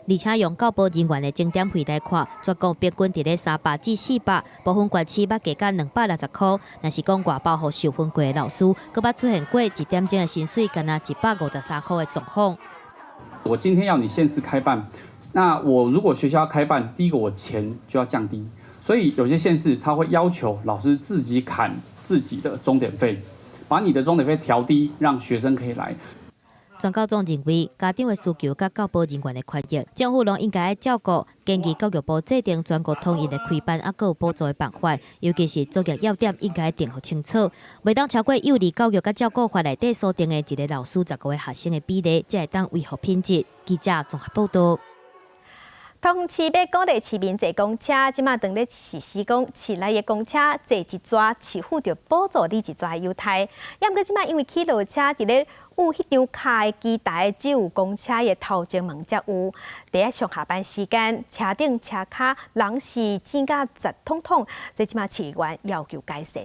而且用教保人員的鐘點費來看，全國平均佇咧300至400，部分縣市捌加到260箍。若是講外包予受訓過的老師，閣捌出現過一點鐘的薪水干焦153箍的狀況。我今天要你縣市開辦，那我如果學校要開辦，第一個我錢就要降低，所以有些縣市他會要求老師自己砍自己的鐘點費，把你的鐘點費調低，讓學生可以來。全教總認為，家長的需求佮教保人員的權益，政府攏應該愛照顧。建議教育部制定全國統一的開班啊，閣有補助的辦法，尤其是作業要點應該定予清楚，袂當超過幼兒教育佮照顧法內底所定的一個老師15個學生的比例，才會當維護品質。記者綜合報導。桃園市欲鼓勵市民坐公車，這馬正咧實施講市內的公車坐一逝，市府就補助你一逝優待。抑毋過這馬因為去落車佇咧有彼張卡的機台，只有公車的頭前門才有。佇咧上下班時間，車頂車跤人是擠甲實統統，所以這馬市議員要求改善。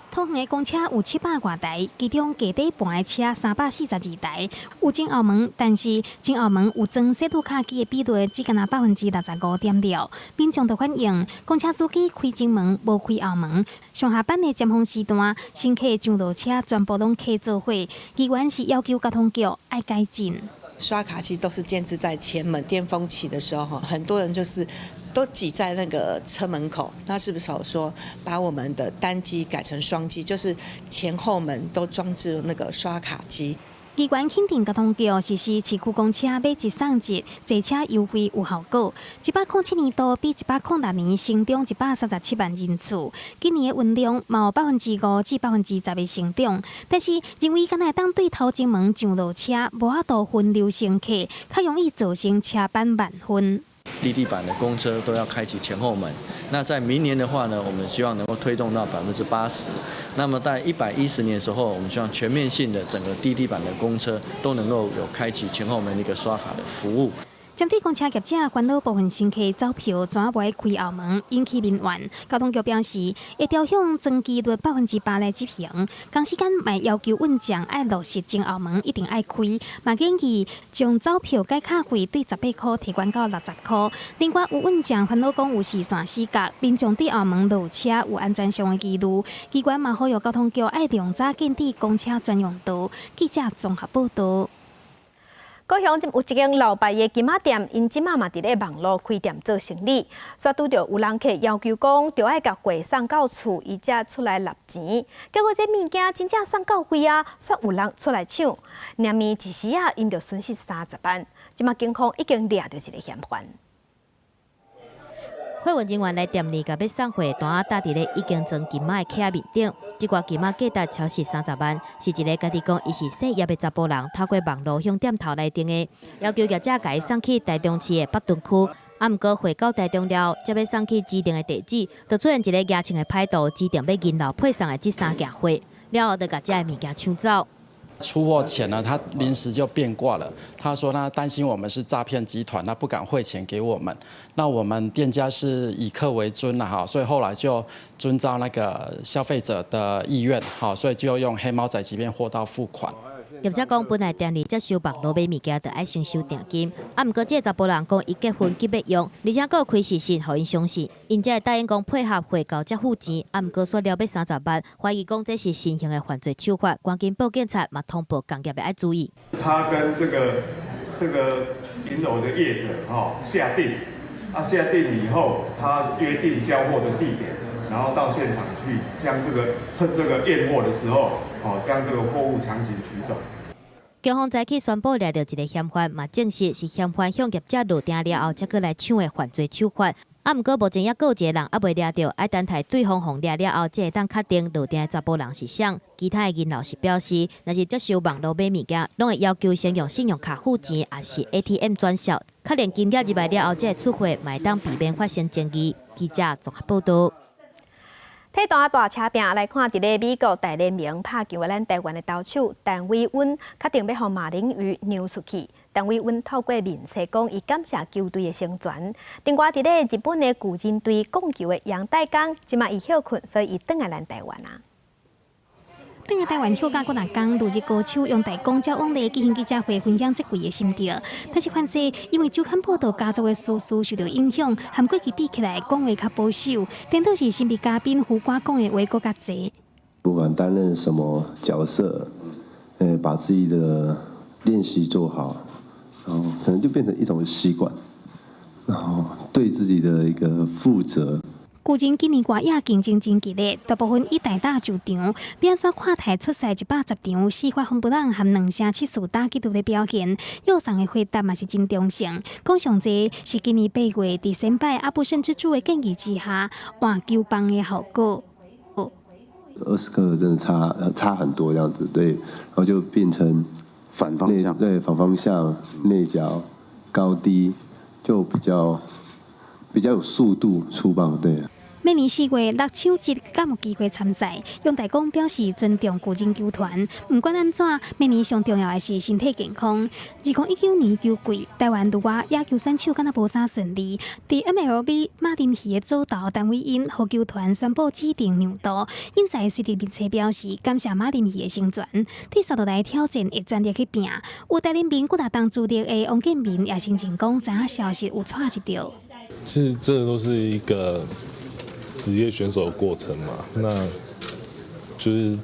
桃園的公車有700外台，其中低底盤的車342台，有前後門，但是前後門有裝細路卡機的比例只干焦65.6%。民眾就反映，公車司機開前門無開後門，上下班的尖峰時段，乘客上落車全部攏客做伙，議員是要求交通局愛改進。刷卡機都是建置在前門，巔峰期的時候，很多人就是都擠在那個車門口。那是不是說把我們的單機改成雙機，就是前後門都裝置那個刷卡機？機關肯定交通局實施市區公車買一送一，坐車優惠有效果。107年度比106年成長137萬人次，今年的運量嘛有5%至10%的成長。但是認為敢若會當對頭前門上落車，無法度分流乘客，較容易造成車班慢分。低地板的公車都要開啟前後門。那在明年的話呢，我們希望能夠推動到80%。那麼在110年的時候，我們希望全面性的整個低地板的公車都能夠有開啟前後門的一個刷卡的服務。針對公車業者煩惱部分乘客走票怎無愛開後門，引起民怨。交通局表示，會調向裝機率8%來執行。同時間嘛要求運將愛落實前後門一定愛開，嘛建議將走票改卡費對18箍提懸到60箍。另外有運將煩惱講有視線死角，民眾對後門落車有安全上的疑慮。機關嘛呼籲交通局愛量早建置公車專用道。記者綜合報導。高雄有一間老牌的金仔店，𪜶這馬嘛佇咧網路開店做生意，煞拄著有人客要求講，著愛共貨送到厝，伊才出來納錢。結果這物件真正送到位啊，煞有人出來搶，連綿一時仔，𪜶就損失30萬。這馬警方已經掠著一个嫌犯。貨運人員來店裡共欲送貨單仔搭佇咧已經裝金仔的客仔面頂，這寡金仔價值超過30萬，是一个家己講伊是細葉的查埔人，透過網路向店頭來訂的，要求業者共伊送去台中市的北屯區。啊，毋過貨到台中了，才欲送去指定的地址，就出現一个蜈槍的歹徒，指定欲銀樓配送的這三件貨，了後就共這个物件搶走。出貨前呢，他臨時就變卦了。他說他擔心我們是詐騙集團，他不敢匯錢給我們。那我們店家是以客為尊啦，哈，所以後來就遵照那個消費者的意願，好，所以就用黑貓宅急便貨到付款。業者講，本來店裡接收網路買物件，就愛先收訂金。啊，毋過這个查埔人講，伊結婚急欲用，而且閣有開視訊，予𪜶相信，𪜶才會答應講配合貨到才付錢。啊，毋過煞掠欲30萬，懷疑講這是新型的犯罪手法，趕緊報警察嘛通報工業的愛注意。他跟這個銀樓的業者哈下訂，啊下訂以後，他約定交貨的地點，然後到現場去將這個趁這個驗貨的時候，哦，將這個貨物強行取走。警方早起宣布掠著一个嫌犯，嘛證實是嫌犯向業者落訂了後，才閣來搶的犯罪手法。啊，毋過目前猶閣有一个人猶未掠著，愛等待對方予掠了後，才會當確定落訂的查埔人是誰。其他的銀老師表示，若是接受網路買物件，攏會要求先用信用卡付錢，抑是 ATM 轉數，確認金額入來了後，才會出貨，嘛會當避免發生爭議。記者綜合報道。體壇大車拼來看，佇咧美國大聯盟拍球的咱台灣的投手陳偉殷，確定欲予馬林魚讓出去。陳偉殷透過面冊講，伊感謝球隊的成全。另外，佇咧日本的巨人隊控球的陽岱鋼，這馬伊歇睏，所以伊轉來咱台灣啊。轉來台灣休假幾若工，旅日高手陽岱鋼照往例舉行記者會，分享這季的心得。但是凡勢因為周刊報道家族的私事受著影響，和過去比起來講話較保守。顛倒是神秘嘉賓胡瓜講的話閣較濟。不管擔任什麼角色，把自己的練習做好，然後可能就變成一種習慣，然後對自己的一個負責。巨人今年外野競爭真激烈，大部分以代打上場，欲按怎看待出賽110場，四發轟布朗和2成74打擊率的表現，藥上的回答嘛是真中性。講上濟是今年8月佇先輩阿布勝之助的建議之下換球棒的效果。 20克真的差很多，這樣子對，然後就變成反方向，對，反方向內角高低就比較有速度出棒，對。明年4月六搶一敢有機會參賽？陽岱鋼表示尊重巨人球團，毋管按怎，明年上重要的是身體健康。2019年球季，台灣旅外野球選手敢若無啥順利。佇 MLB 馬林魚的左投陳偉殷，予球團宣布指定讓渡。𪜶在隨佇面冊表示感謝馬林魚的成全，接紲落來挑戰會全力去拚。有大聯盟幾若冬主力的王建民也承認講，知影消息有掣一著。其實這都是一個職業選手的過程嘛，那就是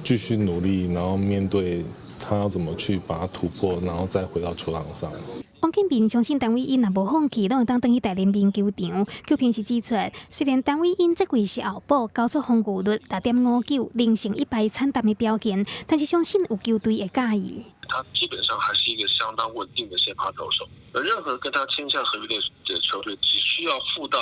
繼續努力，然後面對他要怎麼去把它突破，然後再回到球場上。王建民相信陳偉殷若無放棄，攏會當轉去大聯盟球場。球評時指出，雖然陳偉殷這季是後補，交出防禦率6.59、0勝1敗慘淡的表現，但是相信有球隊會佮意。他基本上還是一個相當穩定的先發投手，而任何跟他簽下合約的球隊，只需要付到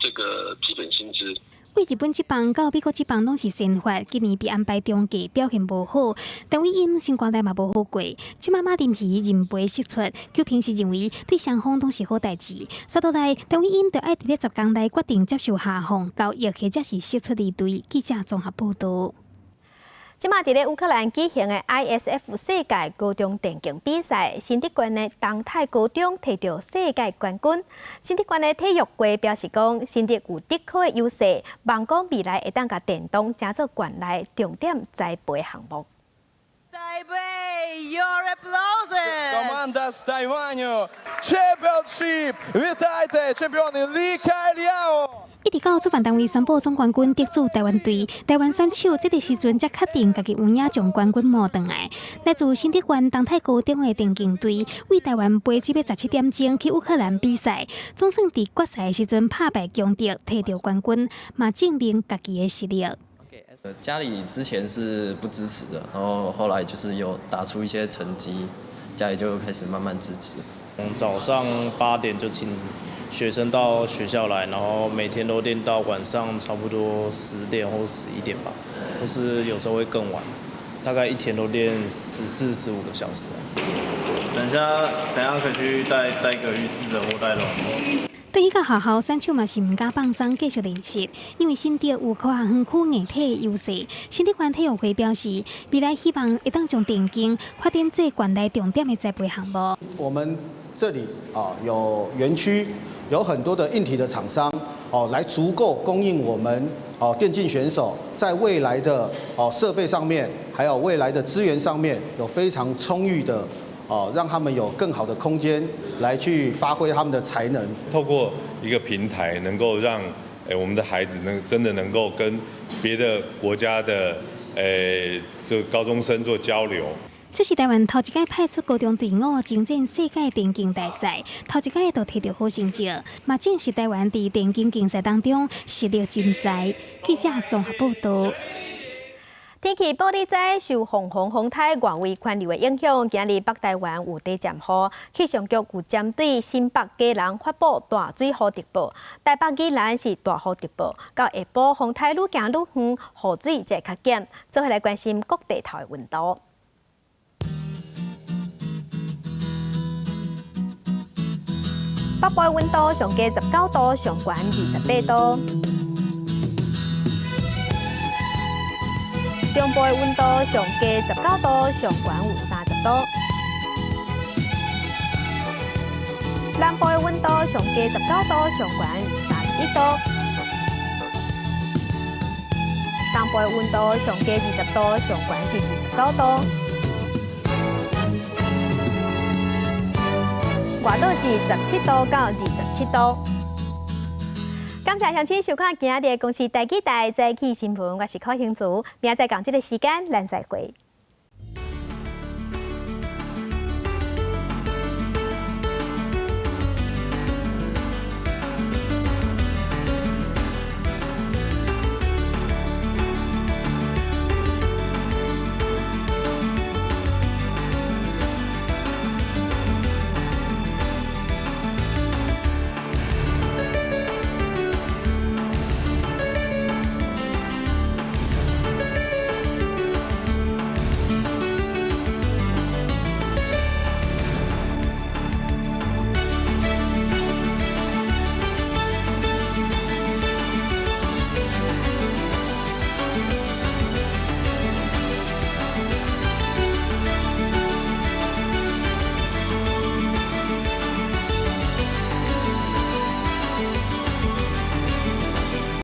這個基本薪資。對日本職棒到美國職棒攏是先發，今年被安排中繼，表現無好。陳偉殷心肝內嘛無好過。這馬馬林魚認賠釋出，球評是認為對雙方攏是好代誌。紲落來，陳偉殷就愛佇咧10工內決定接受下放交易，或者是釋出離隊。記者綜合報道。這馬佇咧烏克蘭舉行的 ISF 世界高中電競比賽，新竹縣的東泰高中提著世界冠軍。新竹縣的體育會表示講，新竹有竹科的優勢，望講未來會當共電動成做縣內重點栽培項目。 Taipei, your applauses! Команда з Тайваню, Championship! Вітайте, чемпіони Лі Кайляо! 一直到主辦單位宣布總冠軍得主台灣隊，台灣選手這个時陣才確定家己有影將冠軍摸轉來。來自新竹縣東泰高中的電競隊，為台灣飛這欲17點鐘去烏克蘭比賽，總算佇決賽的時陣拍敗強敵，提著冠軍，嘛證明家己的實力。家裡之前是不支持的，然後後來就是有打出一些成績，家裡就開始慢慢支持。從早上8點就請學生到學校來，然後每天都練到晚上差不多10點或11點吧，或是有時候會更晚，大概一天都練14、15個小時。等下，等下可以去帶帶個玉四人或帶龍。對彼個學校，選手嘛是毋敢放鬆，繼續練習，因為新竹有科學園區硬體的優勢。新竹縣體育會表示，未來希望會當將電競發展做縣內重點的栽培項目。我們這裡啊有園區，有很多的硬體的廠商，哦，來足夠供應我們哦電競選手在未來的哦設備上面，還有未來的資源上面有非常充裕的。哦，讓他們有更好的空間來去發揮他們的才能。透過一個平台，能夠讓我們的孩子能真的能夠跟別的國家的這個高中生做交流。這是台灣頭一擺派出高中隊伍征戰世界電競大賽，頭一擺就摕著好成績，嘛證實台灣佇電競競賽當中實力真在。記者綜合報道。天氣報你知，受鳳凰風颱外圍環流的影響，今日北台灣有短暫雨。氣象局有針對新北、基隆發布大水雨特報，台北、宜蘭是大雨特報。到下晡風颱愈行愈遠，雨水才會較減。做伙來關心各地頭的溫度。北部的溫度上低19度，上懸28度。中部的溫度上低19度，上懸有30度。南部的溫度上低19度，上懸31度。東部的溫度上低20度，上懸是29度。外島是17度到27度。感謝鄉親收看今仔日的公視台語台早起新聞，我是柯興慈，明仔載仝這个時間，咱再會。